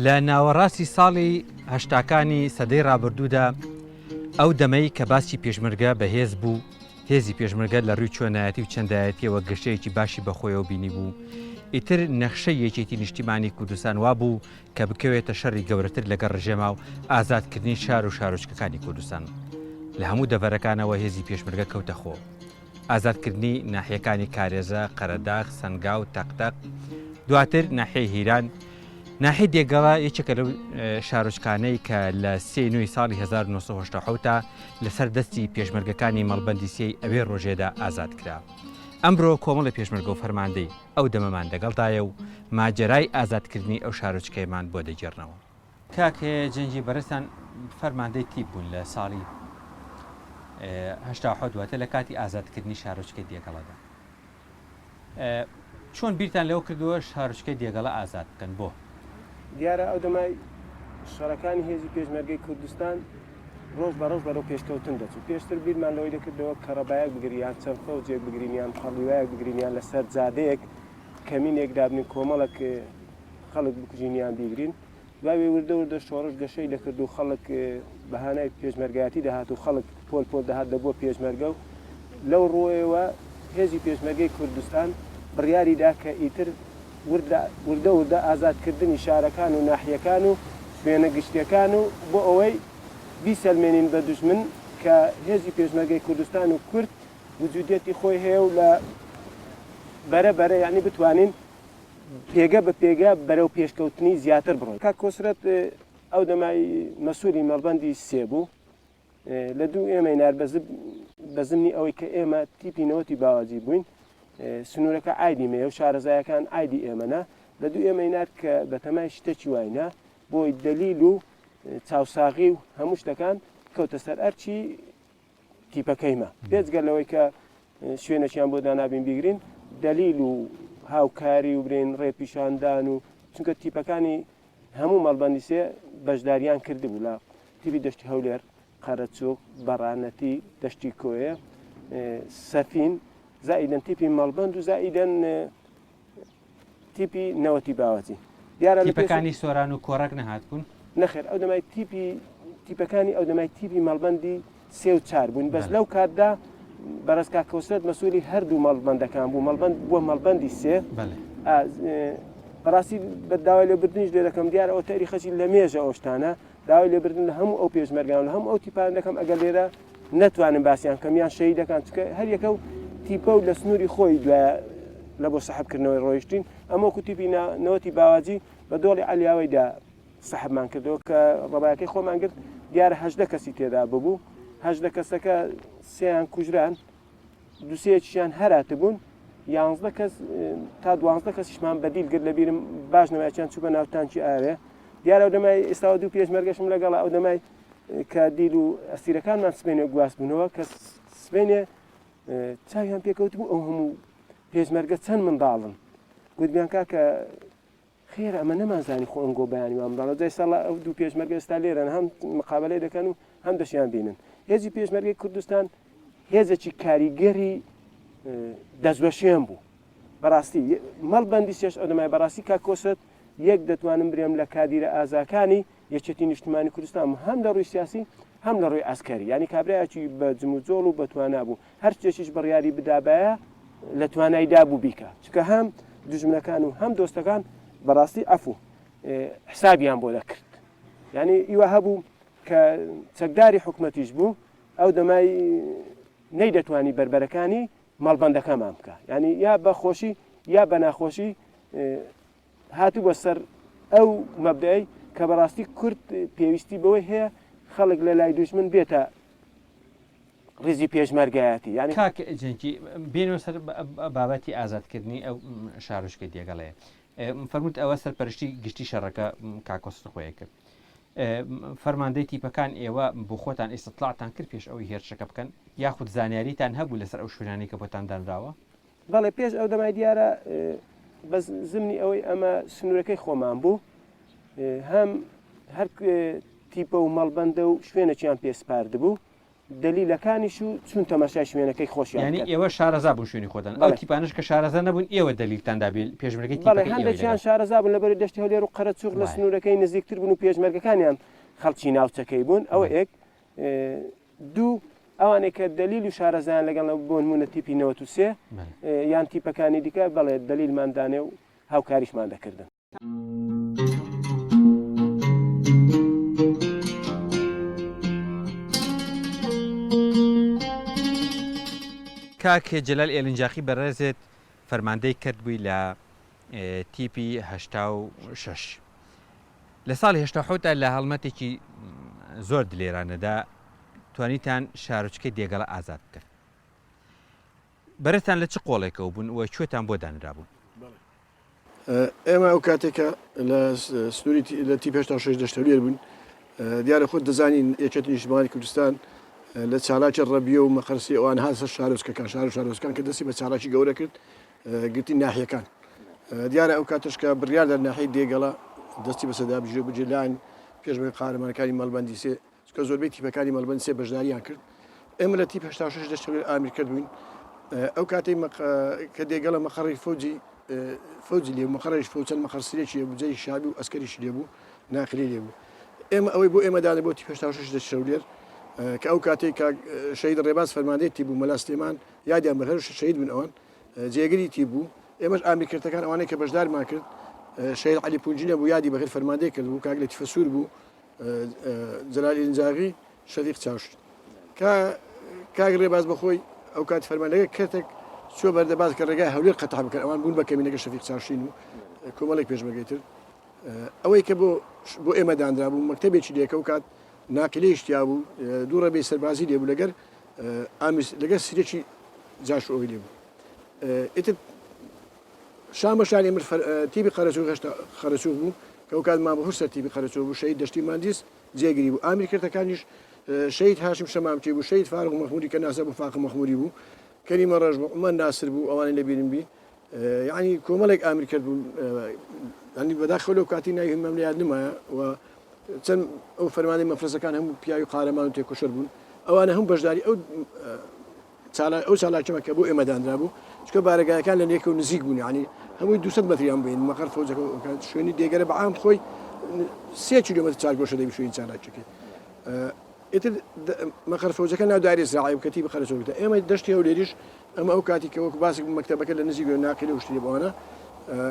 لە ناوەڕاستی ساڵی هەشتاکانی سەدەی ڕابردوودا ئەو دەمەی کە باسی پێشمەرگە بەهێز بوو، هێزی پێشمەرگە لە ڕووی چۆنایەتی و چەندایەتیەوە گەشەیەکی باشی بەخۆیەوە بینیبوو، ئیتر نەخشەی یەکێتی نیشتیمانی کوردستان وابوو کە بکەوێتە شەڕی گەورەتر لەگەڵ ڕژێما و ئازادکردنی شار و شارۆچکەکانی کوردستان. لە هەموو دەڤەرەکانەوە هێزی پێشمەرگە کەوتە خۆ. ئازادکردنی ناحیەکانی کارێزە، قەرەداغ، سەنگاو، تەقتەق، دواتر ناحیەی هیران. ناحیەی دێگەڵە یەکێکە لەو شارۆچکانەی کە لە سێ نوێی ساڵی 1970 لەسەر دەستی پێشمەرگەکانی مەڵبەندی سێی ئەوێ ڕۆژێدا ئازاد کرا. ئەمرۆ کۆمەڵی پێشمەرگە و فەرماندەی ئەو دەمەمان لەگەڵدایە و ماجەرای ئازادکردنی ئەو شارۆچکەیەمان بۆ دەگێڕنەوە. کاک جەنگی بەڕێزتان فەرماندەی تیپ بوون لە ساڵی 87 واتە لە کاتی ئازادکردنی شارۆچکەی دێگەڵەدا. چۆن بیرتان لەوە کردووە شارۆچکەی دێگەڵە ئازاد بکەن بۆ؟ دیارە ئەو دەمای شەڕەکانی هێزی پێشمەرگەی کوردستان ڕۆژ بە ڕۆژ بەرەو پێشکەوتن دەچوو. پێشتر بیرمان لەوەی دەکردەوە کەڕەبایەک بگرین یان چەند فەوجێک بگرین یان پەڕلیوایەک بگرین یان لەسەر جادەیەک کەمینێک دابنین کۆمەڵێک خەڵک بکوژین یان بیگرین. دوای وردە وردە شۆڕش گەشەی دەکرد و خەڵک بە هانای پێشمەرگایەتی دەهات و خەڵک پۆل پۆل دەهات دەبووە پێشمەرگە و لەو ڕووەیەوە هێزی پێشمەرگەی کوردستان بڕیاری دا کە ئیتر وردە وردە ئازادکردنی شارەکان و ناحیەکان و شوێنە گشتیەکان و بۆ ئەوەی بیسەلمێنین بە دوژمن کە هێزی پێشمەرگەی کوردستان و کورد وجودیەتی خۆی هەیە و لە بەرە بەرە یانی بتوانین پێگە بە پێگە بەرەو پێشکەوتنی زیاتر بڕۆین. کاک کۆسرەت ئەو دەمای مەسولی مەڵبەندی سێ بوو لە دوو ئێمەی نار بە زمنی ئەوەی کە ئێمە تیپی نەوەتی باواجی بووین سنوورەکە ئایدی مەیە و شارەزایەکان ئایدی ئێمەە لە دوو ئێمەی نارد کە بەتەمای شتێکی واینە بۆی دەلیل و چاوساغی و هەموو شتەکان کەوتە سەر ئەرچی تیپەکەیمە بێجگە لەوەی کە شوێنێکیان بۆ دانابین بیگرین دەلیل و هاوکاری و برێن ڕێپیشاندان و چونکە تیپەکانی هەموو مەڵبەندی سێ بەشداریان کردبوو لە تیپی دەشتی هەولێر قەرەچوک بەڕانەتی دەشتی کۆیە سەفین زائیدەن تیپی مەڵبەند و زائیدەن تیپی نەوەتی باوەجی دیارە لە تیپەکانی سۆران و کۆڕەک نەهاتبوون؟ نەخێر ئەو دەمای تیپی تیپەکانی ئەو دەمای تیپی مەڵبەندی سێ و چار بوون بەس لەو کاتدا بەڕێز کاک کۆسرەت مەسوولی هەردوو مەڵبەندەکان بوو مەڵبەند بووە مەڵبەندی سێ بەڕاستی بە داوای لێبردنیش لێ دەکەم دیارە ئەو تاریخەچی لە مێژە ئەو شتانە داوای لێبردن لە هەموو ئەو پێشمەرگان لە هەموو ئەو تیپان دەکەم ئەگەر لێرە نەتوانم باسیان کەم یان شەهیدەکان چونکە هەر یەکە و تیپە و لە سنووری خۆی دوای لە بۆ سەحبکردنەوەی ڕۆیشتین ئەمە وەکو تیپی نەوەتی باواجی بە دۆڵی عەلیاوەیدا سەحبمان کردەوە کە ڕەبایەکەی خۆمان گرت دیارە 18 کەسی تێدا ببوو 18 کەسەکە سیان کوژران دوسێکیان هەراتبوون یانزدە کەس تا دوانزدە کەسیشمان بەدیل گرت لەبیرم باش نەمایچیان چوو بە ناو تانکی ئاوێ دیارە ئەو دەمای ئێستاوە دوو پێشمەرگەشم لەگەڵە ئەو دەمای کە دیل و ئەسیرەکانمان سبەینێ گواستبوونەوە کە سبەینێ چاویان پێکەوت بوو ئەو هەموو پێشمەرگە چەند منداڵن گوتمیان کاکە خێر ئەمە نەمانزانی خۆ ئەنگۆ بەیانی وا منداڵە جای ساڵە ئەو دوو پێشمەرگە ئێستا لێرەن هەم مقابلەی دەکەن و هەم دەشیان بینن هێزی پێشمەرگەی کوردستان هێزێکی کاریگەری دەستوەشێن بوو بەڕاستی مەڵبەندی سێش ئەدەمای بەڕاستی کاک کۆسرەت یەک دەتوانم برێم لە کادیرە ئازاکانی یەکێتی نیشتمانی کوردستان بوو هەم لە ڕووی سیاسی هەم لە ڕووی عەسکەری یانی کابرایەکی بە جموجۆڵ و بە توانا بوو هەر شتێکیش بڕیاری بدابایە لە توانایدا بوو بیکا چونکە هەم دوژمنەکان و هەم دۆستەکان بەڕاستی عەفو حسابیان بۆ دەکرد یعنی ئیوە هەبوو کە چەکداری حکومەتیش بوو ئەو دەمای نەیدەتوانی بەربەرەکانی مەڵبەندەکەمان بکە یعنی یا بە خۆشی یا بە ناخۆشی هاتبووە سەر ئەو مەبدەئەی کە بەڕاستی کورد پێویستی بەوەی هەیە خەڵک لە لای دوژمن بێتە ڕیزی پێشمەرگایەتی یانی. کاک جەنگی بێنەوە سەر بابەتی ئازادکردنی ئەو شارۆچکەی دێگەڵەیە فەرمووت ئەوە سەرپەرشتی گشتی شەڕەکە کاک کۆسرەت خۆی کرد فەرماندەی تیپەکان ئێوە بۆ خۆتان ئیستطلاعتان کرد پێش ئەوەی هێرشەکە بکەن یاخود زانیاریتان هەبوو لەسەر ئەو شوێنانەی کە بۆتان دانراوە؟ بەڵێ پێش ئەو دەمای دیارە بەس زمنی ئەوەی ئەمە سنوورەکەی خۆمان بوو هەم هەر تیپە و مەڵبەندە و شوێنێکیان پێ سپاردبوو. دەلیلەکانیش و چوون تەماشای شوێنەکەی خۆشیان یانی بکەن. ئێوە شارەزا بوون شوێنی خۆتان، ئەو بەڵێ. تیپانەش کە شارەزا نەبوون ئێوە دەلیلتان دابێ پێشمەرگەی بەڵێ تیپەکەی ئێوەی هەندێکیان لەگەڵ. شارەزا بوون لەبەر دەشتی هەولێر و قەرەچوغ لە وایە. سنوورەکەی نزیکتر بوون و پێشمەرگەکانیان خەڵکی ناوچەکەی بوون ئەوە بەڵێ. ئێک دوو ئەوانەی کە دەلیل و شارەزایان لەگەڵ نەبوو بۆ نموونە تیپی 93 بەڵێ. یان تیپەکانی دیکە بەڵێ دەلیلمان دانێ و هاوکاریشمان دەکردن. کاک جەلال ئێلنجاقی بەڕێزت فەرماندەی کەرت بووی لە تیپی 86 لە ساڵی 87 دا لە هەڵمەتێکی زۆر دلێرانەدا توانیتان شارۆچکەی دێگەڵە ئازاد بکەن بەرەتان لە چ قۆڵێکەوە بوون و کوێتان بۆ دانرابوون؟ ئێمە ئەو کاتێک کە لە سنووری لە تیپ 86 دەشت هەولێر بوون دیارە خۆت دەزانین یەکێتی نیشتمانی کوردستان لە چالاکی ڕەبیە و مەقەرسی ئەوان هات سەر شارۆچکەکان شار و شارۆچکان کە دەستی بە چالاکی گەورە کرد گرتی ناحیەکان دیارە ئەو کاتش کە بڕیار لە ناحیەی دێگەڵە دەستی بەسەدا بژێ بجێلان پێشمەرگە قارەمانەکانی مەڵبەندی سێ چونکە زۆربەی تیپەکانی مەڵبەند سێ بەشداریان کرد ئێمە لە تیپ 86 دەشت هەولێر ئامیر کرد بووین ئەو کاتەی کە دێگەڵە مەقەڕی فەوجی فەوجی لێ مەقەڕیش فەوج چەند مەقەڕ سرێکی لێ بوو جەی شابی و ئەسکەریش لێ بوو ناقلی لێ بوو ئێمە ئەوەی بۆ ئێمە دانە بۆ تیپ 86 دەشت هەولێر کە ئەو کاتێک کە شەهید ڕێباز فەرماندەی تیپ بوو مەلا سلێمان یادیان بە هەر شەهید بوون ئەوان جێگری تیپ بوو ئێمەش ئامیرکردەکان ئەوانەی کە بەشدارمان کرد شەهید عەلی پونجینە بوو یادی بەخێر فەرماندەی کرد بوو کاک لەتیفە سوور بوو جەلال ئینجاغی شەفیق چاوش کە کاک ڕێباز بەخۆی ئەو کات فەرمانەکە کەتێک چۆ بەردەباز کە ڕێگای هەولێر قەتع بکەن ئەوان بوون بە کەمینەکە شەفیق چاوشین و کۆمەڵێک پێشمەرگەی تر ئەوەی کە بۆ بۆ ئێمە دانرا بوو مەکتەبێکی لێکە و کات ناقلەیش تیا بوو دوو ڕەبی سەربازی لێ بوو لەگەر ئامیس لەگەر سرێکی جاش ئەوی لێ بوو ئیتر شان بە شانی من تیپی قەرەچوغ هێشتا قەرەچوغ بوو کە ئەو کات مام بەهوش سەر تیپی قەرەچوغ بوو شەهید دەشتی ماندیس جێگری بوو ئامیر کەرتەکانیش شەهید هاشم شەمامکی بوو شەهید فاروق مەخموری کە ناسە بوو فاقم مەخموری بوو کەریمە ڕەش بوو عومەر ناسر بوو ئەوانەی لەبیرم بی یعنی کۆمەڵێک ئامیر کەرت بوون ینی بەداخەوە لەو کاتی ناوی هەمووم لە یاد نمایە و چەند ئەو فەرمانەی مەفرەزەکان هەموو پیاوی قارەمان و تێکۆشەر بوون ئەوانە هەموو بەشداری ئەو ئەو چالاکیەمە کە بۆ ئێمە دانرابوو، چونکە بارەگایەکان لە نێکەوە نزیک بوون، یانی هەمووی 200 مەتریان بین، مەقەر فەوجەکە شوێنی دێگەرە بە عام خۆی سێ کیلۆمەتر چارگۆشە دەبی شوێنی چالاکیەکەی. ئیتر مەقەر فەوجەکە ناو دایرەی زراعی بوو کە تیپی قەرەچۆکتە. ئێمە دەشتی هەولێریش ئەمە ئەو کاتی کە وەکو باسێک بوو مەکتەبەکە لە نزیک ناقیلە و شتی لێ بووانە.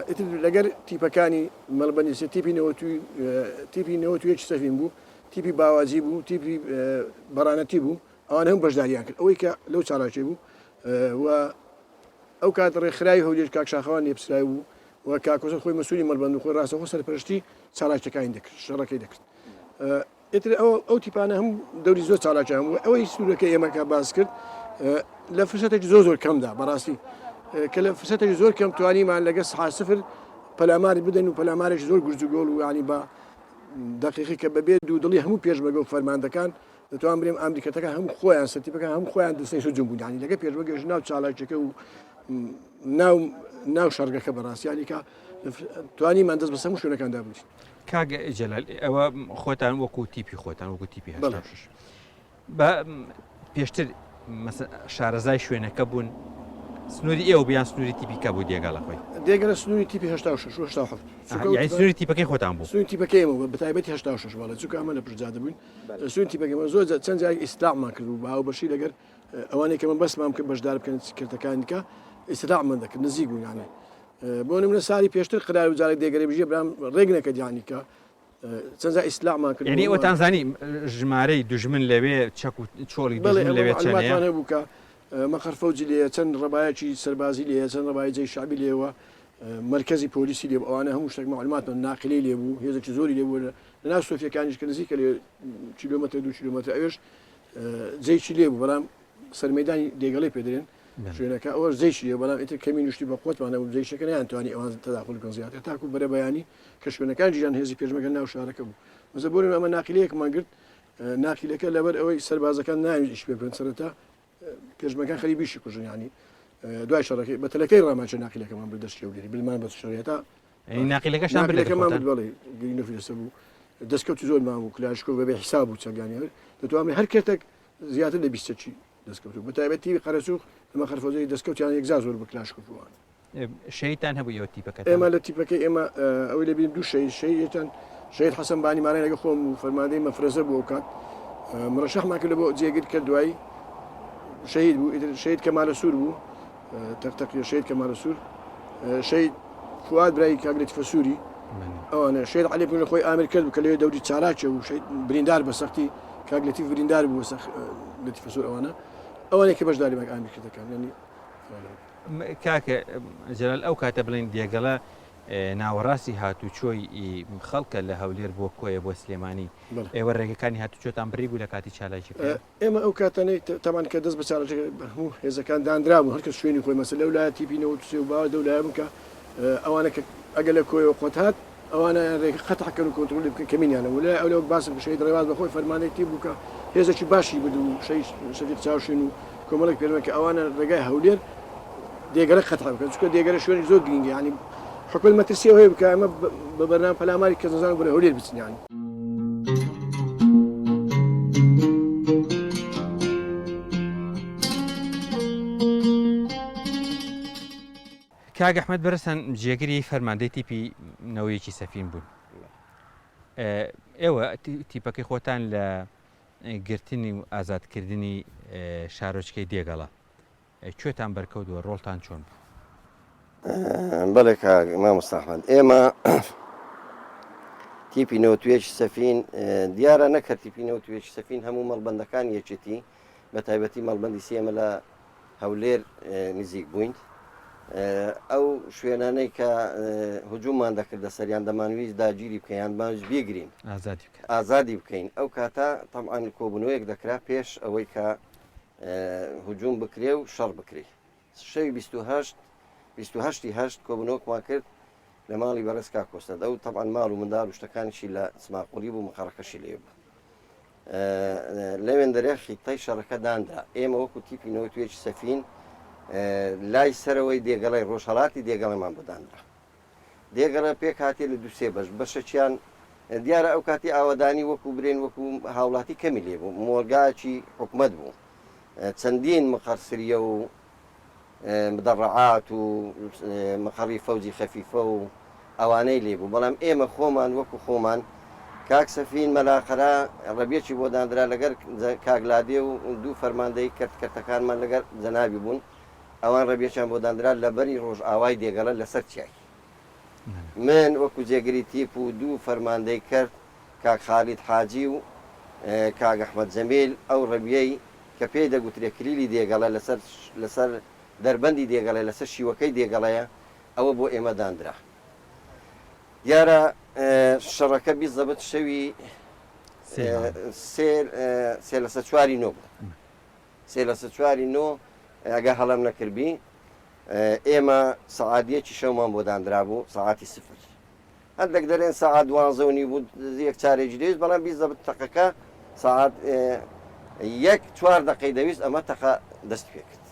ئیتر لەگەر تیپەکانی مەڵبەندی سێ تیپی تیپی 91 سەفین بوو، تیپی باواجی بوو، تیپی بەڕانەتی بوو. ئەوان هەموو بەشداریان کرد ئەوەی کە لەو چالاکیە بوو و ئەو کات ڕێکخراوی هەولێر کاک شاخەوان لێپرسراوی بوو و کاک کۆسەر خۆی مەسوولی مەڵبەند و خۆی ڕاستەوخۆ سەرپەرشتی چالاکیەکانی دەکرد شەڕەکەی دەکرد ئیتر ئەو ئەو تیپانە هەم دەوری زۆر چالاکیان بوو ئەوەی سنوورەکە ئێمە کە باس کرد لە فرسەتێکی زۆر زۆر کەمدا بەڕاستی کە لە فرسەتێکی زۆر کەم توانیمان لەگە سحا سفر پەلاماری بدەن و پەلامارێکی زۆر گورج و گۆڵ و ینی بە دقیقی کە بەبێ دوو دڵی هەموو پێشمەگە و فەرماندەکان دەتوان برێم ئامریکەتەکان هەموو خۆیان سەرتیپەکان هەموو خۆیان دەستەی هجوم بوون یانی لەگە پێشمەرگەش ناو چالاکیەکە و ناو ناو شەڕگەکە بەڕاستی یانی کە توانیمان دەست بەسەر هەموو شوێنەکاندا بگرین. کاک جەلال ئەوە خۆتان وەکو تیپی خۆتان وەکو تیپی 86 بە پێشتر شارەزای شوێنەکە بوون سنووری ئێوە بیان سنووری تیپی کە بوو دێگەڵە خۆی دێگەلە سنووری تیپی 86 و 87 سنووری تیپەکەی خۆتان بوو سنووری تیپەکەی ئێمە بە تایبەتی 86 بەڵێ چونکە ئەمە لە پشت جادە بووین سوین تیپەکەی من زۆر چەند جارێک ئیستلاعمان کرد بوو بە هاوبەشی لەگەر ئەوانەی کە من بەسمان کرد بەشدار بکەن کردەکانی کە ئیستلاعمان دەکرد نزیک بوون یانێ بۆ نمونە ساری پێشتر قرار و جارێک دێگەرێ بژێ برام ڕێک نەکرد یانی کە چەند جار ئیستلاعمان کرد یعنی ئەوتان زانی ژمارەی دوژمن لەوێ چەک و چۆڵی دوژمن لەوێ چەندە هەبوو کە مەقەر فەوجی لێیە چەند ڕەبایەکی سەربازی لێیە چەند ڕەبای جەی شەعبی لێوە مەرکەزی پۆلیسی لێ بوو ئەوانە هەموو شتێک مەعلوماتمان ناقلەی لێ بوو هێزێکی زۆری لێ بوو لەناو سۆفیەکانیش کە نزیکە لێ کیلۆمەتر دوو کیلۆمەتر ئەوێش جێیکی لێ بوو بەڵام سەرمەدانی دێگەڵی پێ دەرێن شوێنەکە ئەوەش جێیکی لێ بەڵام ئیتر کەمی نوشتی بە قوتمان هەبوو جێیشەکە نەیانتوانی ئەوان تەداخل بکەن زیاتر تاکو بەرە بەیانی کە شوێنەکان گیران هێزی پێشمەرگە ناو شارەکە بوو مەزە بۆ ئەمە ناقیلەیەکمان گرت ناقیلەکە لەبەر ئەوەی سەربازەکان ناوی ئیش پێ بکەن سەرەتا پێشمەرگەکان خەریک بیشی کوژن یانی دوای شەڕەکەی بە تەلەکەی ڕامانچە ناقیلەکەمان برد دەست هەولێری بلمان بە شەڕی هەتا ناقیلەکەشان ناقیلەکەمان برد بەڵێ گرینە فلسە بوو دەستکەوتی زۆر مان بوو کلاشکۆ بەبێ حیساب بوو چەکانی هەر دەتوانم هەر کەرتێک. زیاتر لە 20 چەکی دەستکەوتوو بە تایبەت تیپی قەرەسوخ لە مەقەر فەوجەی دەستکەوتیان یەکجار زۆر بوو کلاشکۆف و ئەوانە. شەهیدتان هەبوو ئێوە تیپەکەتان؟ ئێمە لە تیپەکەی ئێمە ئەوەی لە بیرم دوو شەهید شەهیدێتان شەهید حەسەن بانی ماران لەگە خۆم و فەرماندەی مەفرەزە بوو ئەو کات مرەشەحمان کرد بۆ جێگر کرد دوایی شەهید بوو ئیتر شەهید کەمالە سوور بوو تەقتەقیە شەهید کەمالە سوور شەهید فواد برای کاک لەتیفە سووری ئەوانە شەهید عەلی پوونە خۆی ئامر کرد بوو کە لەوێ دەوری چالاکێ و شەهید بریندار بە سەختی کاک لەتیف بریندار بوو بە لەتیفە سوور ئەوانە ئەوانەی کە بەشداری مەک ئامر کردەکان یعنی کاک جەلال ئەو کاتە بڵێن دێگەڵە ناوەڕاستی هاتوچۆی خەڵکە لە هەولێر بۆ کۆیە بۆ سلێمانی ئێوە ڕێگەکانی هاتوچۆتان بڕی بوو لە کاتی چالاکیەکە؟ ئێمە ئەو کاتانەی تەبعەن کە دەست بە چالاکیەکە هەموو هێزەکان دانرابوون هەرکەس شوێنی خۆی مەسەلەن لەو لایە تیپی 93 و باوە لەو لایە بوون کە ئەوانە کە ئەگەر لە کۆیەوە قوت هات ئەوانە ڕێگە قەتع کەن و کۆنترۆلی بکەن کەمینیانە و لای ئەو لە وەک باسم کرد شەهید ڕێواز بە خۆی فەرماندەی تیپ بوو کە هێزێکی باشی برد و شەهید شەفیق چاوشین و کۆمەڵێک پێشمەرگە کە ئەوانە ڕێگای هەولێر دێگەرە قەتع بکەن چونکە دێگەرە شوێنی زۆر گرینگە یانی حکومەت مەترسی ئەوەیە بکە ئەمە بە بەرنامە پەلاماری کەس نەزان بەرەو هەولێر بچن یانی. کاک ئەحمەد بەرسان جێگری فەرماندەی تیپی نەوەیەکی سەفین بوون. ئێوە تیپەکەی خۆتان لە گرتنی و ئازادکردنی شارۆچکەی دێگەڵە کوێتان بەرکەوت و ڕۆڵتان چۆن بوو؟ بەڵێ کاک مامۆستا ئەحمەد ئێمە تیپی نەوتوێکی سەفین دیارە نەکە تیپی نەوتوێکی سەفین هەموو مەڵبەندەکان یەکێتی بە تایبەتی مەڵبەندی سێمە لە هەولێر نزیک بووین ئەو شوێنانەی کە هجووممان دەکردە سەریان دەمانویست داگیری بکەین یان دەمانویست بیگرین ئازادی بکەین ئەو کاتە تەبعەن کۆبوونەوەیەک دەکرا پێش ئەوەی کە هجووم بکرێ و شەڕ بکرێ شەوی 28 28 هەشت کۆبوونەوەکمان کرد لە ماڵی بەڕێز کاک کۆسرەت ئەو تەبعەن ماڵ و منداڵ و شتەکانیشی لە سماقوڵی بوو مقەڕەکەشی لێ بوو لەوێندەرێ خیتەی شەڕەکە دانرا ئێمە وەکو تیپی نەوەتوێکی سەفین لای سەرەوەی دێگەڵی ڕۆژهڵاتی دێگەڵێمان بۆ دانرا دێگەڵە پێک هااتێ لە دووسێ بەش بەشەکیان دیارە ئەو کاتی ئاوەدانی وەکو برێن وەکو هاوڵاتی کەمی لێ بوو مۆرگاکی حکومت بوو چەندین مقەرسریە و مدەڕەعات و مقەڕی فەوجی خەفیفە و ئەوانەی لێ بوو بەڵام ئێمە خۆمان وەکو خۆمان کاک سەفین مەلا قەرا ڕەبیەکی بۆ داندرا لەگەر کاک لادێ و دوو فەرماندەی کەرت کەرتەکانمان لەگەر جەنابی بوون ئەوان ڕەبیەکیان بۆ داندرا لە بەری ڕۆژئاوای دێگەڵە لەسەر چیای من وەکو جێگری تیپ و دوو فەرماندەی کەرت کاک خالید حاجی و کاک ئەحمەد جەمیل ئەو ڕەبیەی کە پێی دەگوترێ کلیلی دێگەڵە لەسەر لەسەر دەربەندی دێگەڵەیە لەسەر شیوەکەی دێگەڵەیە ئەوە بۆ ئێمە داندرا. دیارە شەڕەکە بیزەبت شەوی سێ سێ لەسەر چواری نۆ بوو. سێ لەسەر چواری نۆ ئەگەر هەڵەم نەکردبی ئێمە سەعات یەکی شەومان بۆ داندرابوو سەعاتی سفر. هەندێک دەلێن سەعات دوانزە و نیو بوو یەک چارێکی دەویست بەڵام بیزەبت تەقەکە سەعات یەک چوار دەقەی دەویست ئەمە تەقە دەست پێکرد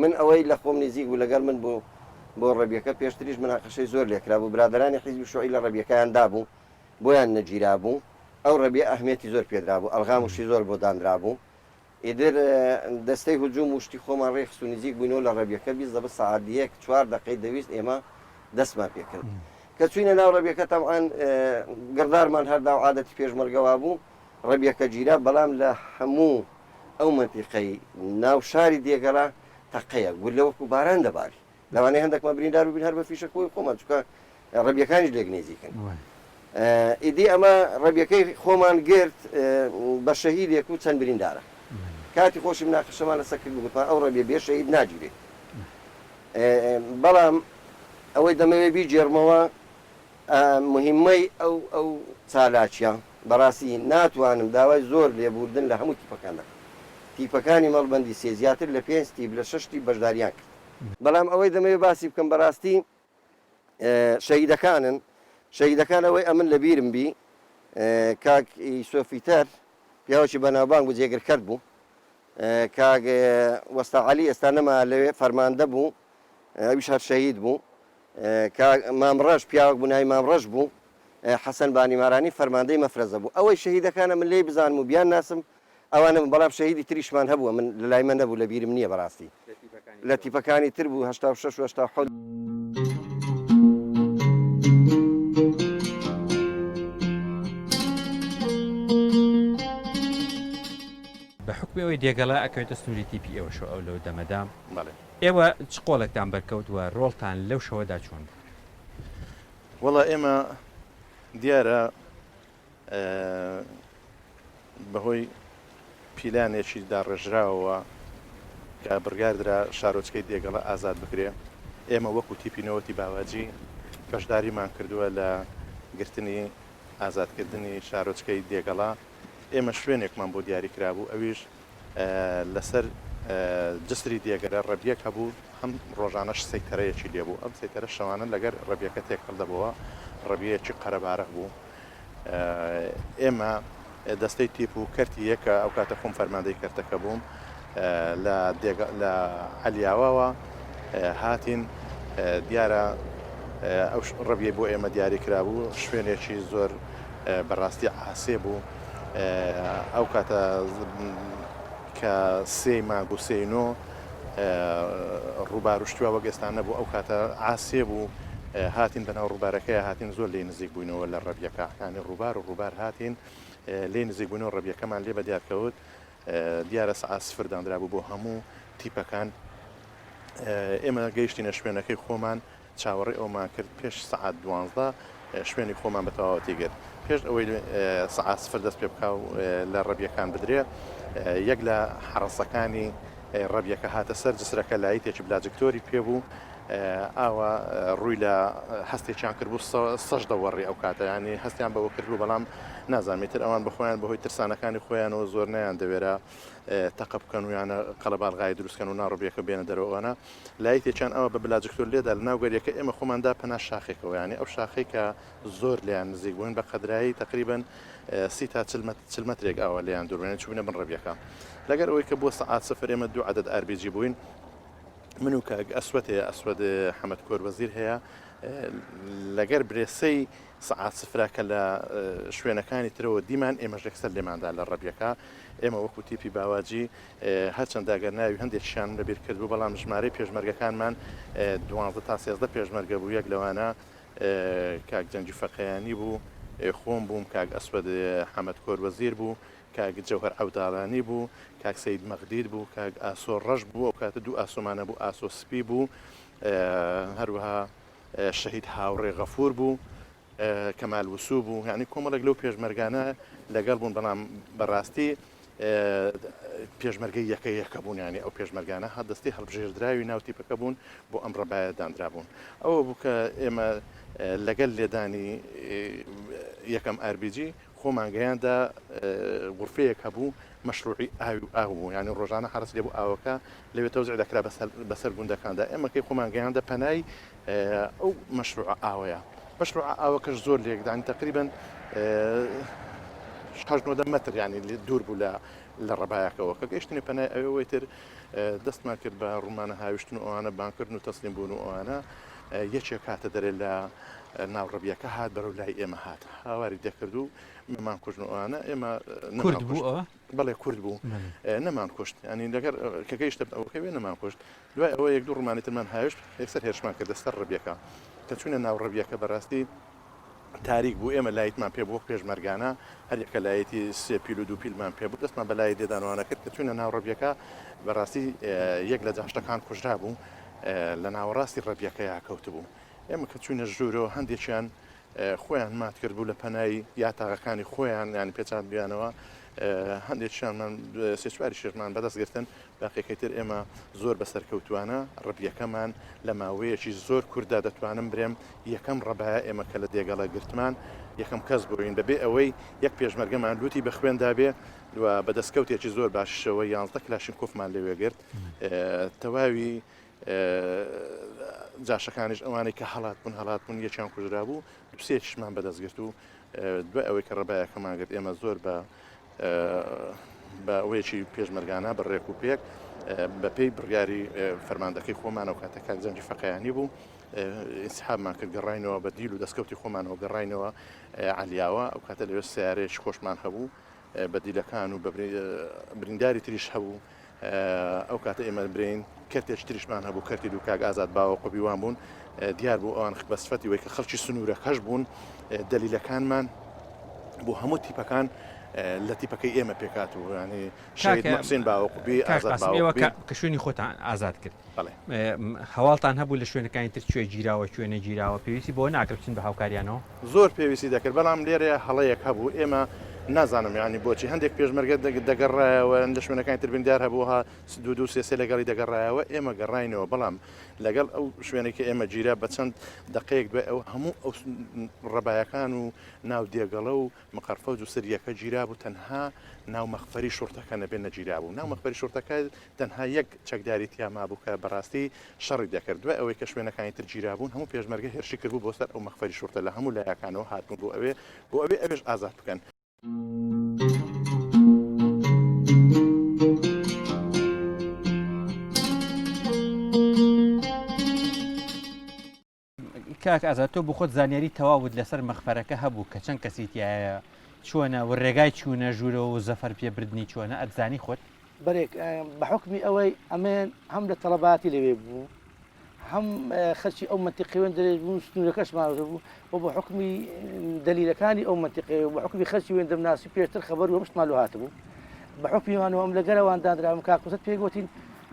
من ئەوەی لە خۆم نزیک بوو لەگەڵ من بوو بۆ ڕەبیەکە پێشتریش مناقەشەی زۆر لێکرا بوو برادرانی حیزبی شوعی لە ڕەبیەکەیان دابوو بۆیان نەگیرابوو ئەو ڕەبیە ئەهمیەتی زۆر پێدرابوو ئەلغاموشی زۆر بۆ دانرابوو ئیتر دەستەی هجوم و شتی خۆمان ڕێکخست و نزیک بووینەوە لە ڕەبیەکە، بیزەبت سەعات یەک چوار دەقەی دەویست ئێمە دەستمان پێ کرد. کە چووینە ناو ڕەبیەکە تەبعەن گڕدارمان هەر دا و عادەتی پێشمەرگە وابوو ڕەبیەکە گیرا، بەڵام لە هەموو ئەو مەنتیقەی ناو شاری دێگەڵە تەقەیە، گوللە وەکوو باران دەباری. لەوانەیە هەندێکمان بریندار ببین هەر بە فیشەک خۆی خۆمان چونکە ڕەبیەکانیش لێک نێزیکن ئیدی ئەمە ڕەبیەکەی خۆمان گرت بە شەهیدێک و چەند بریندارە کاتی خۆشی مناقەشەمان لەسەر کرد گوتمان ئەو ڕەبیە بێ شەهید ناگیرێت بەڵام ئەوەی دەمەوێت بیگێڕمەوە مهمەی ئەو ئەو چالاکیە بەڕاستی ناتوانم داوای زۆر لێبوردن لە هەموو تیپەکان دەکەم تیپەکانی مەڵبەندی سێ زیاتر لە پێنج تیپ لە شەش تیپ بەشداریان کرد بەڵام ئەوەی دەمەوێت باسی بکەم بەڕاستی شەهیدەکانن، شەهیدەکان ئەوەی ئەمن لە بیرم بی کاک یسۆفیتەر پیاوێکی بەناوبانگ بوو جێگر کەرت بوو، کاک وەستا عەلی ئێستا نەما لەوێ فەرماندە بوو ئەویش هەر شەهید بوو، کاک مام ڕەش پیاوێک بوو ناوی مام ڕەش بوو، حەسەن بانیمارانی فەرماندەی مەفرەزە بوو، ئەوەی شەهیدەکانە من لێی بزانم و بیانناسم. ئەوانە بوون بەڵام شەهیدی تریشمان هەبووە من لە لای من نەبوو لە بیرم نییە بەڕاستی لە تیپەکانی تر بوو 86 و 87. بە حوکمی ئەوەی دێگەڵە ئەکەوێتە سنووری تیپی ئێوەشەوە ئەو لەو دەمەدا بەڵێ. ئێوە چ قۆڵێکتان بەرکەوت و ڕۆڵتان لەو شەوەدا چۆن بوو؟ وەڵا ئێمە دیارە بەهۆی پیلانێکی داڕێژراوەوە کە بڕیاردرا شارۆچکەی دێگەڵە ئازاد بکرێ، ئێمە وەکو تیپی نەوەتی باواجی بەشداریمان کردووە لە گرتنی ئازادکردنی شارۆچکەی دێگەڵە، ئێمە شوێنێکمان بۆ دیاری کرابوو ئەویش لەسەر جسری دێگەرە ڕەبیەک هەبوو هەم ڕۆژانەش سەیتەرەیەکی لێبوو ئەم سەیتەرە شەوانە لەگەر ڕەبیەکە تێکەڵ دەبۆوە ڕەبیەیەکی قەرەبارغ بوو ئێمە دەستەی تیپ و کەرتی یەکە ئەو کاتە خۆم فەرماندەی کەرتەکە بووم لە لە عەلیاواوە هاتین دیارە ئەو ڕەبیەی بۆ ئێمە دیاری کرابوو شوێنێکی زۆر بەڕاستی عاسێ بوو ئەو کاتە کە سێی مانگ و سێی نۆ ڕووبار و شتوا وەک ئێستا نەبوو ئەو کاتە عاسێ بوو هاتین بەناو ڕووبارەکەی هاتین زۆر لێ نزیک بووینەوە لە ڕەبیەکە ینی ڕووبار و ڕووبار هاتین لێ نزیک بووینەوە ڕەبیەکەمان لێ بە دیار کەوت دیارە سەعات سفر دانرابوو بۆ هەموو تیپەکان ئێمە گەیشتینە شوێنەکەی خۆمان چاوەڕێی ئەومان کرد پێش سەعات دوانزدە شوێنی خۆمان بە تەواوەتی گرت. پێش ئەوەی سەعات سفر دەست پێ بکا و لە ڕەبیەکان بدرێ، یەک لە حەڕەسەکانی ڕەبیەکە هاتە سەر جسرەکە لایتێکی بلاجکتۆری پێ بوو، ئاوا ڕووی لە هەستێکیان کردبوو سەژدە وەڕی ئەو کاتە یانی هەستیان بەوە کردبوو بەڵام نازانم ئیتر ئەوان بە خۆیان بەهۆی ترسانەکانی خۆیانەوە زۆر نەیاندەوێرا تەقە بکەن و یانە قەڵەباڵغایی دروست کەن و ناڕەبیەکە بێنە دەرەوە ئەوانە لایتێکیان ئەوە بە بلاجکتۆر لێدا لە ناو گەریەکە ئێمە خۆمان دا پەنا شاخێکەوە یانی ئەو شاخەی کە زۆر لێیان نزیک بووین بە قەدرایی تقریبا سی تا چل مەترێک ئاوا لێیان دوور بووین چووینە بن ڕەبیەکە لەگەر ئەوەی کە بۆ سەعات سفر ئێمە دوو عەدەد ئاربیجی بووین من و کاک ئەسوەت هەیە ئەسوەد حەمەد کۆر وەزیر هەیە لەگەر برێسەی سەعات سفرا کە لە شوێنەکانی ترەوە دیمان ئێمەش یەکسەر لێماندا لە ڕەبیەکە ئێمە وەکو تیپی باواجی هەرچەندە گەر ناوی هەندێکیشیانم لەبیر کردبوو، بەڵام ژمارەی پێشمەرگەکانمان دوانزە تا 13 پێشمەرگە بوو، یەک لەوانە کاک جەنگی فەقێیانی بوو، خۆم بووم، کاک ئەسوەد حەمەد کۆروەزیر بوو، کاک جەوهەر عەوداڵانی بوو، کاک سەید مەغدید بوو، کاک ئاسۆ ڕەش بوو، ئەو کاتە دوو ئاسۆمان هەبوو، ئاسۆ سپی بوو، هەروەها شەهید هاوڕێ غەفوور بوو، کەمال وسوو بوو، یانی کۆمەڵێک لەو پێشمەرگانە لەگەڵ بوون، بەڵام بەڕاستی پێشمەرگەی یەکە یەکە بوون، یانی ئەو پێشمەرگانە هە دەستەی هەڵبژێردراوی ناو تیپەکە بوون بۆ ئەم ڕەبایە دانرابوون. ئەوە بوو کە ئێمە لەگەل لێدانی یەکەم ئاربیجی خۆمان گەیاندە غورفەیەک هەبوو مەشروعی ئاوی و ئاو بوو، یانی ڕۆژانە حەرەس لێ بوو ئاوەکە لەوێ تەوزیع دەکرا بەسەر گوندەکاندا، ئێمە کەی خۆمان گەیاندە پەنای ئەو مەشروعە ئاوەیە مەشروعە ئاوەکەش زۆر لێکدان تقریبا هەشت نۆدە مەتر ینی دوور بوو لە لە ڕەبایەکەوە کە گەیشتنی پەنای ئەوەی تر دەستمان کرد بە ڕوومانە هاویشتن و ئەوانە بانکردن و تەسلیم بوون و ئەوانە یەکێک هاتە دەرێ لە ناو ڕەبیەکە هات بەرەو لای ئێمە هات هاواری دەکرد و مەمان کوژن و ئەوانە ئێمە کورد بوو ئەوە بەڵێ کورد بوو نەمان کوشت ینی لەگەر کە گەیشتە ئەوەکەوێ نەمان کوشت دوای ئەوە یەک دوو ڕمانی ترمان هاوێشت، یەکسەر هێرشمان کردە سەر ڕبیەکە. کە چووینە ناو ڕبیەکە بەڕاستی تاریک بوو، ئێمە لایتمان پێ بوو وەک پێشمەرگانە، هەر یەکە لایتی سێ پیل و دوو پیلمان پێ بوو، دەستمان بە لایت لێدانەوانە کرد. کە چووینە ناو ڕبیەکە بەڕاستی یەک لە جاشەکان کوژرابوو، لە ناوەڕاستی ڕبیەکەیا کەوتبوو. ئێمە کە چووینە ژوورەوە هەندێکیان خۆیان مات کردبوو لە پەنای یاتاغەکانی خۆیان، یانی پێچاندبوویانەوە، هەندێکیانمان سێ چواریشیشمان بەدەست گرتن. باقیەکەی تر ئێمە زۆر بە سەرکەوتوانە ڕبیەکەمان لە ماوەیەکی زۆر کورتدا دەتوانم برێم یەکەم ڕەبایە ئێمە کە لە دێگەڵە گرتمان یەکەم کەس بووین بەبێ ئەوەی یەک پێشمەرگەمان لوتی بە خوێندا بێ و بە دەستکەوتێکی زۆر باشیشەوە یانزدە کلاشینکۆفمان لەوێ گرت تەواوی جاشەکانیش ئەوانەی کە هەڵات بوون هەڵات بوون یەکیان کوژرابوو دوسێکیشمان بەدەست گرت و دوای ئەوەی کە ڕەبایەکەمان گرت ئێمە زۆر بە بە ئەوەیەکی پێشمەرگانە بە ڕێک و پێک بە پێی بڕیاری فەرماندەکەی خۆمان ئەو کاتە کاک جەنگی فەقیانی بوو ئینسحابمان کرد گەڕاینەوە بە دیل و دەستکەوتی خۆمانەوە گەڕاینەوە عەلیاوە ئەو کاتە لەوێ سیارەیەکی خۆشمان هەبوو. بە دیلەکان و بە برینداری تریش هەبوو ئەو کاتە ئێمە برین کەرتێکی تریشمان هەبوو کەرتی دوو کاک ئازاد باوە قوبیوان بوون دیار بوو ئەوان بە سفەتی وەی کە خەڵکی سنوورەکەش بوون دەلیلەکانمان بۆ هەموو تیپەکان لە تیپەکەی ئێمە پێکات و ینی شەهید محسین باوەقوبی ئازاد باوەقوبی کە شوێنی خۆتان ئازاد کرد هەواڵتان هەبوو لە شوێنەکانی تر کوێ گیراوە کوێ نەگیراوە پێویستی بەوە ناکرد بچن بە هاوکاریانەوە؟ زۆر پێویستی دەکرد بەڵام لێرەیا هەڵەیەک هەبوو ئێمە نازانم یانی بۆچی هەندێک پێشمەرگە دەگەڕایەوە لە شوێنەکانی تر بریندار هەبوو ها دوو دوو سێ سێ لەگەڵی دەگەڕایەوە ئێمە گەڕاینەوە بەڵام لەگەڵ ئەو شوێنێک کە ئێمە گیرا بە چەند دقەیەک دوای ئەو هەموو ئەو ڕەبایەکان و ناو دێگەڵە و مقەرفەوج و سریەکە گیرابوو تەنها ناو مەخفەری شوڕتەکە نەبێ نەگیرابوو ناو مەخفەری شوڕتەکە تەنها یەک چەکداری تیا مابوو کە بەڕاستی شەڕی دەکرد دوای ئەوەی کە شوێنەکانی تر گیرابوون هەموو پێشمەرگە هێرشی کردبوو بۆ سەر ئەو مەخفەری شوڕتە لە هەموو لایەکانەوە هاتبوون بۆ ئەوێ بۆ ئەوێ ئەوێش ئازاد بکەن. کاک ئازاد تۆ بخۆت زانیاری تەواوت لەسەر مەخفەرەکە هەبوو کە چەند کەسی تایە چۆنە و ڕێگای چوونە ژوورەوە و زەفەر پێبردنی چۆنە ئەتزانی خۆت؟ بەرێک بە حوکمی ئەوەی ئەمن هەم لە تەڵەباتی لەوێ بوو هەم خەرکی ئەو مەنتیقەی وێن درێژ بوو سنوورەکەشمان بوو و بە حوکمی دەلیلەکانی ئەو مەنتیقەیە و بە حوکمی خەرکی وێن دەمناسی پێشتر خەبەر و هەموو شتمان لۆ هاتبوو بە حوکمی وانەوە ئەم لەگەرەوان دانراوم کاک قوزەت پێی گۆتین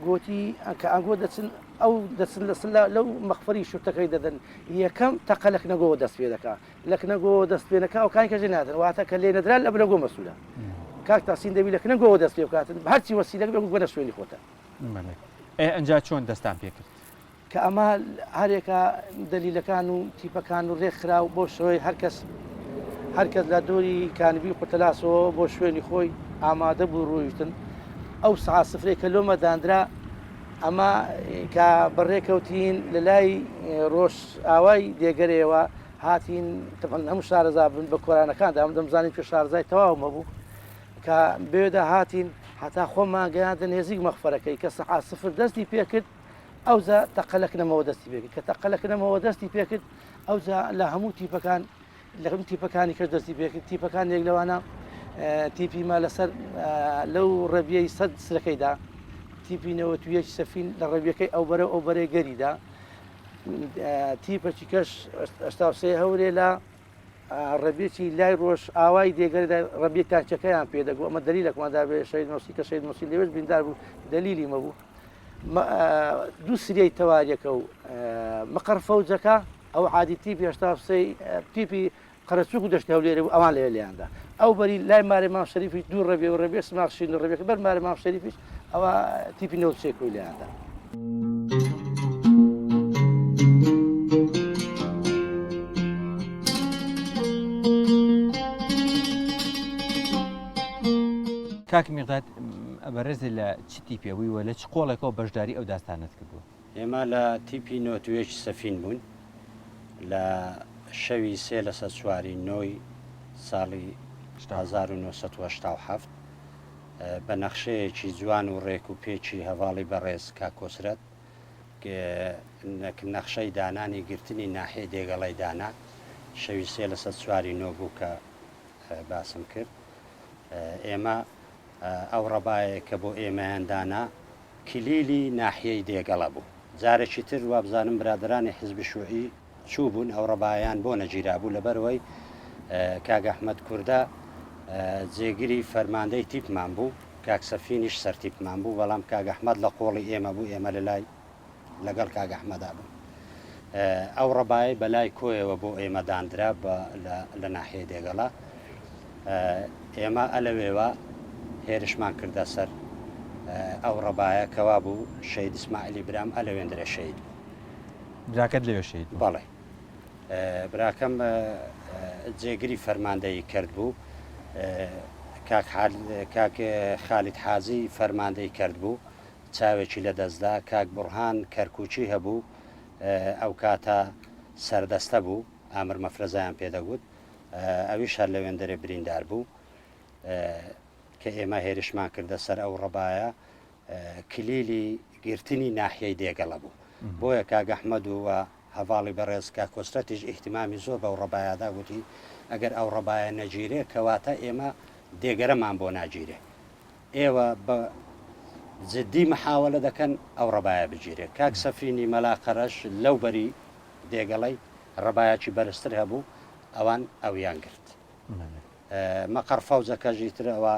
گۆتی کە ئەنگۆ دەچن ئەو دەچن لە سلا لەو مەخفەری شورتەکەی دەدەن یەکەم تەقە لە کنەگۆوە دەست پێ دەکا لە کنەگۆوە دەست پێ نەکا ئەو کانی کەژێ نادەن واتە کە لێ نەدرا لە بنەگۆ مەسوولە کاک تاسین دەبی لە کنەگۆوە دەست پێ بکاتن هەرچی وەسیلەک بێ بگۆنە شوێنی خۆتە. بەڵێ ئێ ئەنجا چۆن دەستان پێ کرد؟ کە ئەمە هەرێکە دەلیلەکان و تیپەکان و ڕێکخرا و بۆ شێوەی هەرکەس هەرکەس لە دۆری کانبی قوتەلاسەوە بۆ شوێنی خۆی ئامادە بوو ڕۆیشتن ئەو سەعات سفرەی کە لۆمە دانرا ئەمە کە بەڕێکەوتین لە لای ڕۆژ ئاوای دێگەرەوە هاتین تەبعەن هەموو شارەزا بن بە کۆرانەکاندا ئەم دەمزانی کە شارەزای تەواوم هەبوو کە بێدا هاتین هەتا خۆمان گەیاندە نێزیک مەخفەرەکەی کە سەعات سفر دەستی پێکرد ئەوجا تەقە لە کنەمەوە دەستی پێکرد کە تەقە لە کنەمەوە دەستی پێکرد ئەوجا لە هەموو تیپەکان لە هەموو تیپەکانی کەش دەستی پێکرد تیپەکان یەک لەوانە تیپی ما لەسەر لەو ڕەبیەی سەد سرەکەیدا تیپی 91 سەفین لە ڕەبیەکەی ئەو بەرە ئەو بەرەی گەریدا تیپەکی کەش 83 هەورێ لە ڕەبیەکی لای ڕۆژ ئاوای دێگەردا ڕەبیە تانچەکەیان پێدەگو ئەمە دەلیلەکمان دابێ شەهید مەسی کە شەهید مەسی لەوێش بریندار بوو دەلیلی مەبوو دوو سریەی تەواریەکە و مقەڕ فەوجەکە ئەو عادی تیپی 83 تیپی قەرەچوک و دەشتی هەولێرێ بوو ئەوان لەوێ لێیاندا ئەو بەری لای مارێ مام شەریفیش دوو ڕەبێ و ڕەبێ سماق شین و ڕەبێکە بەر مارێ مام شەریفیش ئەوە تیپی 93 کۆی لێیاندا. کاک میقداد بەڕێز لە چ تیپێ بووی و لە چ قۆڵێکەوە بەشداری ئەو داستانەت کردووە؟ ئێمە لە تیپی نۆتوێژ سەفین بووین لە شەوی سێ لەسەر چواری نۆی ساڵی 1987 بە نەخشەیەکی جوان و ڕێک و پێکی هەڤاڵی بەڕێز کاک کۆسرەت نەخشەی دانانی گرتنی ناحیەی دێگەڵەی دانا شەوی سێ لەسەر چواری نۆ بوو کە باسم کرد ئێمە ئەو ڕەبایە کە بۆ ئێمەیان دانا کلیلی ناحیەی دێگەڵە بوو. جارێکی تر وابزانم برادەرانی حیزبی شوعی چووبوون ئەو ڕەبایەیان بۆ نەگیرابوو لەبەرئەوەی کاک ئەحمەد کوردە جێگری فەرماندەی تیپمان بوو کاک سەفینیش سەرتیپمان بوو بەڵام کاک ئەحمەد لە قۆڵی ئێمە بوو ئێمە لە لای لەگەڵ کاک ئەحمەدا بوون. ئەو ڕەبایەی بە لای کۆیەوە بۆ ئێمە داندرا لە ناحیەی دێگەڵە، ئێمە ئەلەوێوە هێرشمان کردە سەر ئەو ڕەبایە کەوا بوو شەهید ئیسماعیلی برام ئەلەوێندرێ شەهید بوو. براکەت لەوێ شەهید بوو؟ بەڵێ. براکەم جێگری فەرماندەیی کەرت بوو. کاک خالید حاجی فەرماندەی کەرت بوو. چاوێکی لە دەستدا، کاک بوڕهان کەرکوکی هەبوو، ئەو کاتە سەردەستە بوو، ئامر مەفرەزەیان پێ دەگوت، ئەویش هەر لەوێندەرێ بریندار بوو. کە ئێمە هێرشمان کردە سەر ئەو ڕەبایە، کلیلی گرتنی ناحیەی دێگەڵە بوو. بۆیە کاک ئەحمەد و هەڤاڵی بەڕێز کاک کۆسرەتیش ئیهتیمامی زۆر بەو ڕەبایە دا، گوتی ئەگەر ئەو ڕەبایە نەگیرێ کەواتە ئێمە. دێگەرەمان بۆ ناگیرێ. ئێوە بە جدی محاوەلە دەکەن ئەو ڕەبایە بگیرێ. کاک سەفینی مەلا قەرەش لەو بەری دێگەڵەی ڕەبایەکی بەرزتر هەبوو، ئەوان ئەویان گرت. مەقەڕ فەوجەکەش ئیتر ئەوە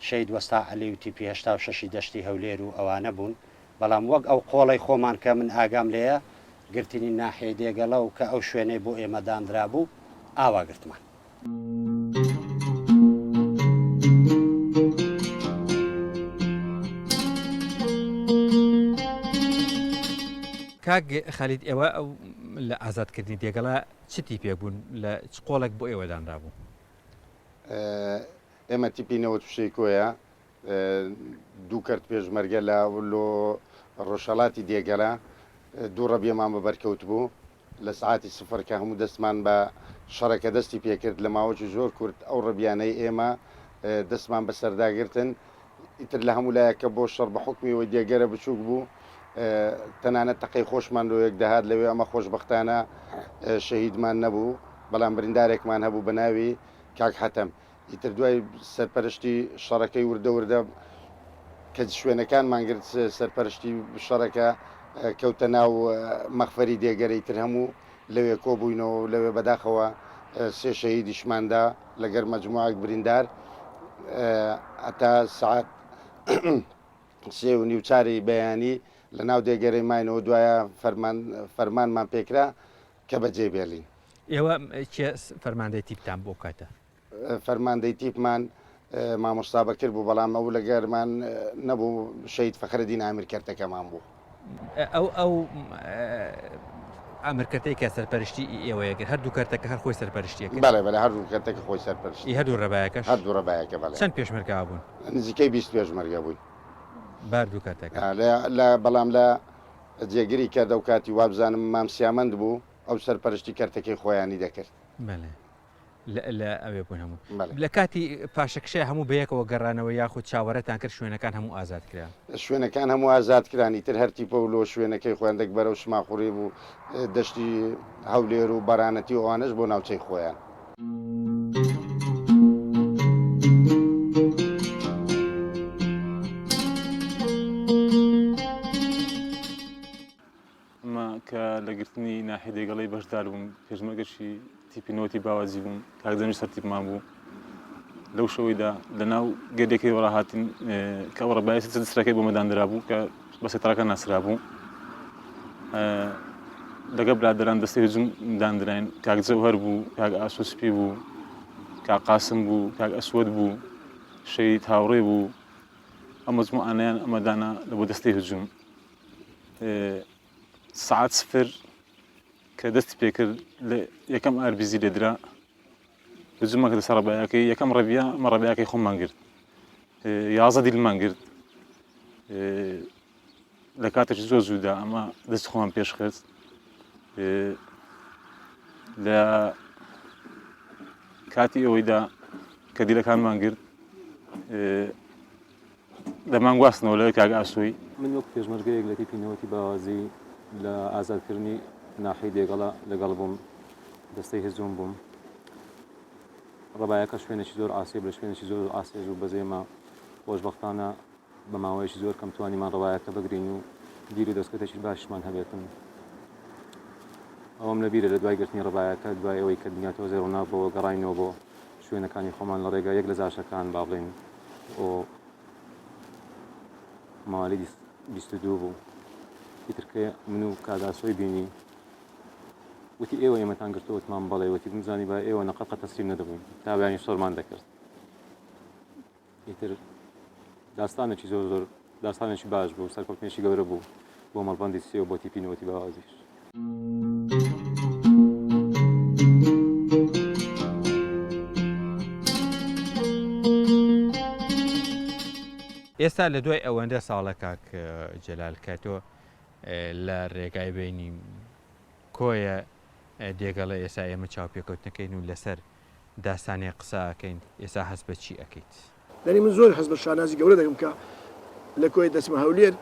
شەهید وەستا عەلی و تیپی 86 ی دەشتی هەولێر و ئەوانە بوون. بەڵام وەک ئەو قۆڵەی خۆمان کە من ئاگام لێیە، گرتنی ناحیەی دێگەڵە و کە ئەو شوێنەی بۆ ئێمە داندرابوو، ئاوا گرتمان. کاک خالید ئێوە ئەو لە ئازادکردنی دێگەڵە چ تیپێک بوون لە چ قۆڵێک بۆ ئێوە دانرابوو؟ ئێمە تیپی 96 کۆیە دوو کەرت پێشمەرگە لە لۆ ڕۆژهەڵاتی دێگەلە دوو ڕەبیەمان بە بەرکەوتبوو لە سەعاتی سفر کە هەموو دەستمان بە شەڕەکە دەستی پێکرد لە ماوەکی زۆر کورت ئەو ڕەبیانەی ئێمە دەستمان بەسەردا گرتن ئیتر لە هەموو لایەک کە بۆ شەڕ بە حوکمی ئەوەی دێگەرە بچووک بوو تەنانەت تەقەی خۆشمان لۆ یەک دەهات لەوێ ئەمە خۆشبەختانە شەهیدمان نەبوو بەڵام بریندارێکمان هەبوو بە ناوی کاک حەتەم ئیتر دوای سەرپەرشتی شەڕەکەی وردە وردە کە شوێنەکانمان گرت سەرپەرشتی شەڕەکە کەوتە ناو مەخفەری دێگەرە ئیتر هەموو لەوێ کۆبووینەوە و لەوێ بەداخەوە سێ شەهیدیشماندا لەگەر مەجموعەک بریندار هەتا سەعات سێ و نیو چاری بەیانی لە ناو دێگەرەی ماینەوە دوایە فەرمان فەرمانمان پێکرا کە بەجێ بێڵین. ئێوە کێ فەرماندەی تیپتان بوو ئەو کاتە؟ فەرماندەی تیپمان مامۆستا بەکر بوو، بەڵام ئەو لەگەرمان نەبوو، شەهید فەخرەدین ئامیر کەرتەکەمان بوو. ئەو ئەو ئامر کەرتەی کە سەرپەرشتی ئی ئێوەیە کرد، هەردوو کەرتەکە هەر خۆی سەرپەرشتیە کرد؟ بەڵێ بەڵێ هەردوو کەرتەکە خۆی سەرپەرشتی ئی هەردوو ڕەبایەکەش؟ هەردوو ڕەبایەکە بەڵێ. چەند پێشمەرگە بوون؟ نزیکەی 20 پێشمەرگە بووین. بە هەردوو کەرتەکە؟ لە لە بەڵام لە جێگری کەرت ئەو کاتی وابزانم مام سیامەند بوو، ئەو سەرپەرشتی کەرتەکەی خۆیانی دەکرد. بەڵێ. لە ئەوێ بوون هەموو. لە کاتی پاشەکشەیا هەموو بەیەکەوە گەڕانەوە یاخود چاوەڕێتان کرد شوێنەکان هەموو ئازاد کرا؟ شوێنەکان هەموو ئازاد کران ئیتر هەر تیپە و لۆ شوێنەکەی خۆیان دەک بەرەو سماقوڕی و دەشتی هەولێر و بەرانەتی و ئەوانەش بۆ ناوچەی خۆیان. ئەمە کە لە گرتنی ناحیە دێگەڵەی بەشدار بووم پێشمەرگەکی تیپی نۆتی باوەجی بووم کاک جەمیل سەرتیپمان بوو لەو شەوەیدا لە ناو گردەکەی وەڕا هاتین کە ئەو ڕەبایە سەرەکەی بۆ مەداندرا بوو کە بە سەتەڕەکە ناسرا بوو لەگە برادران دەستی هجوم داندراین کاک جەوهەر بوو کاک ئاسۆ سپی بوو کاک قاسم بوو کاک ئەسوەد بوو شەهید هاوڕێ بوو ئەم مەجموعانەیان ئەمە دانا لە بۆ دەستی هجوم سەعات سفر کە دەستی پێکرد لە یەکەم ئاربیزی لێدرا هجوممان کردە سەر ڕەبایەکەی یەکەم ڕەبیە ئەمە ڕەبیاکەی خۆمان گرت یازە دیلمان گرت لە کاتێکی زۆر زوودا ئەمە دەست خۆمان پێشخست لە کاتی ئەوەیدا کە دیلەکانمان گرت دەمانگواستنەوە لەوێ کاک ئاسۆی. من وەک پێشمەرگەیەک لە تیپی نەوەتی باوازی لە ئازادکردنی ناحیەی دێگەڵە لەگەڵ بووم، دەستەی هجوم بووم. ڕەبایەکە شوێنێکی زۆر عاسێ بوو، لە شوێنێکی زۆر عاسێش بوو، بەس ئێمە خۆشبەختانە بە ماوەیەکی زۆر کەم توانیمان ڕەبایەکە بگرین و دیر و دەستکەوتێکی باشیشمان هەبێتن. ئەوەم لەبیرە لە دوای گرتنی ڕەبایەکە، دوای ئەوەی کە دنیا تۆزێ ڕووناک بۆوە گەڕاینەوە بۆ شوێنەکانی خۆمان لە ڕێگا یەک لە جاشەکان با بڵێین ئۆ موالیدی 22 بوو ئیتر کە من و کاک ئاسۆی بینی وتی ئێوە ئێمەتان گرتووە وتمان بەڵێ وتی بمزانی با ئێوە نەقەقە تەسلیم نەدەبووین تا بەیانی شەڕمان دەکرد ئیتر داستانێکی زۆر زۆر داستانێکی باش بوو سەرکەوتنێکی گەورە بوو بۆ مەڵبەندی سێ و بۆ تیپی نەوەتی باوازیش. ئێستا لە دوای ئەوەندە ساڵە کاک جەلال کە تۆ لە رێگای بینی کۆیە دێگەڵە ئێستا ئێمە چاوپێکەوتنەکەین و لەسەر داستانێ قسە ئەکەین ئێستا هەست بە چی ئەکەیت؟ یانی من زۆر هەست بە شانازی گەورە دەکەم کە لە کۆیە دەچمە هەولێر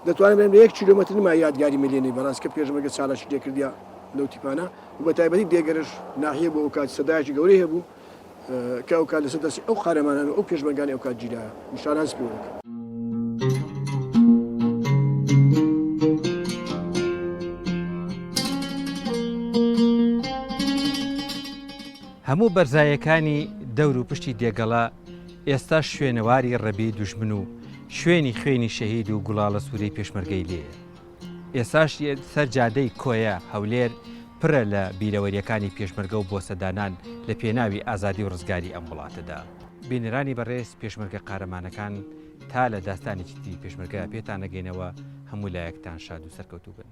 دەتوانم بڵێم لە یەک کیلۆمەتر نما یادگاری ملێنەی بەڕاست کە پێشمەرگە چالاکی لێکردیا لەو تیپانە و بە تایبەتی دێگەرش ناحیە بۆ ئەو کات سەدایەکی گەورەی هەبوو. کە ئەو کات لەسەر دەستی ئەو قارەمانان و ئەو پێشمەرگانی ئەو کات گیرایە و شانازی پێوە دەکەم. هەموو بەرزایەکانی دەور و پشتی دێگەڵە ئێستا شوێنەواری ڕەبی دوژمن و شوێنی خوێنی شەهید و گوڵاڵە سوورەی پێشمەرگەی لێیە. ئێستاش سەر جادەی کۆیە هەولێر پرە لە بیرەوەریەکانی پێشمەرگە و بۆسەدانان لە پێناوی ئازادی و ڕزگاری ئەم وڵاتەدا. بینەرانی بەڕێز پێشمەرگە قارەمانەکان تا لە داستانێکی تری پێشمەرگە پێتان ئەگەینەوە هەموو لایەکتان شاد و سەرکەوتوو بن.